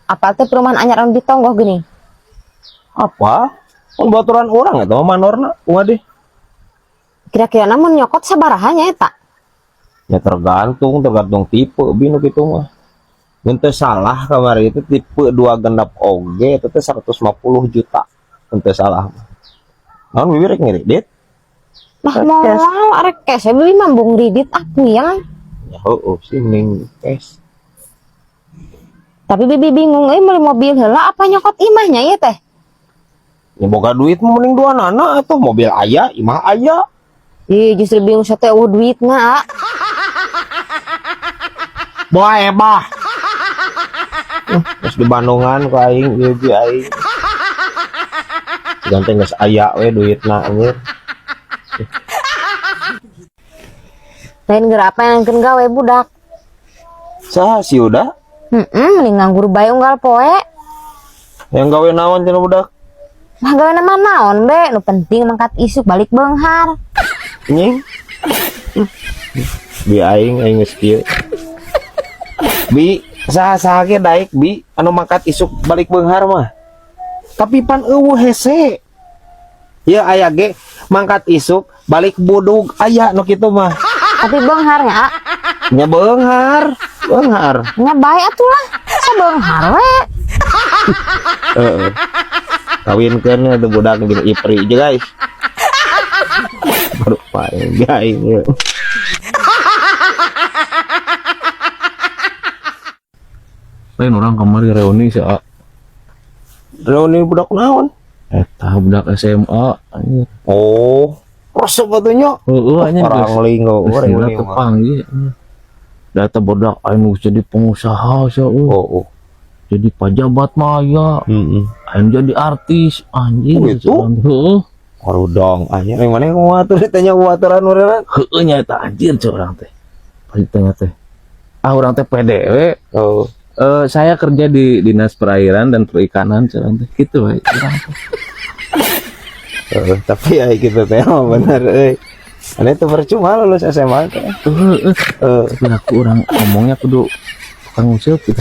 Apal teh perumahan anyar anu di Tonggoh geuning? Apa? Pun baturan urang eta mah manorna kumaha deh. Kira-kira namun nyokot sabaraha nya eta? Ya tergantung, tergantung tipe bi nu kitu mah. Mun teu salah kamari itu tipe 2 genep oge itu teh 150 juta. Mun teu salah mah. Naon bibi rek ngiridit? Lah Rek moal cash. arek cash bibi mah embung ridit, ah, puyeng. Ya heueuh sih mending cash. Tapi bibi bingung euy, meuli mobil heula apa nyokot imahnya ieu teh? Ya boga duit mah mending duanana atuh, mobil aya, imah aya. Ih, justru bingung saya teh euweuh duitna. Ah. Boa ebah. Terus di Bandungan ku aing ieu bi aing. Ganteng geus aya we duitna anjir. Lain geura apa yang keun gawe budak. Saha si Uda? Heeh, mending nganggur bae unggal poe. Yang gawe naon cenah budak? Mah gawe nama naon be, nu penting mangkat isuk balik beunghar. Nying. Bi aing aing geus kieu. Bi, saha-saha ge daek bi anu mangkat isuk balik beunghar mah. Tapi pan euweuh hese. Ya aya ge mangkat isuk balik budug aya nu kitu mah. Tapi beungharnya, ah. Nya beunghar, beunghar. Nya bae atuh lah. Sabeunghar we. Heeh. Kawinkeun atuh budak jeung Ipri je guys. Baru pae bi aing ieu. Lain urang kamari reuni si A. Reuni budak naon? Eta budak SMA anjir. Oh, resep atuh nya. Heeh anjir. Orang linggo Geus gila reuni mah. kepanggih. Data budak aing geus jadi pengusaha sia euy. Oh. Jadi pajabat mah aya. Heeh. Aing jadi artis anjir. Oh, gitu? Heeh. Warudong anjir yang mana yang ngatur ditanya ngaturan urang. Heeh nya eta anjir cek urang teh. Pas ditanya teh. Ah urang teh pede we. Oh. Saya kerja di Dinas Perairan dan Perikanan cek urang teh. Gitu we urang teh. Heeh, tapi ya gitu teh mah bener euy. Ane itu percuma lulus SMA teh. Heeh. Heeh. Tapi aku orang ngomongnya kudu tukang nguseup gitu.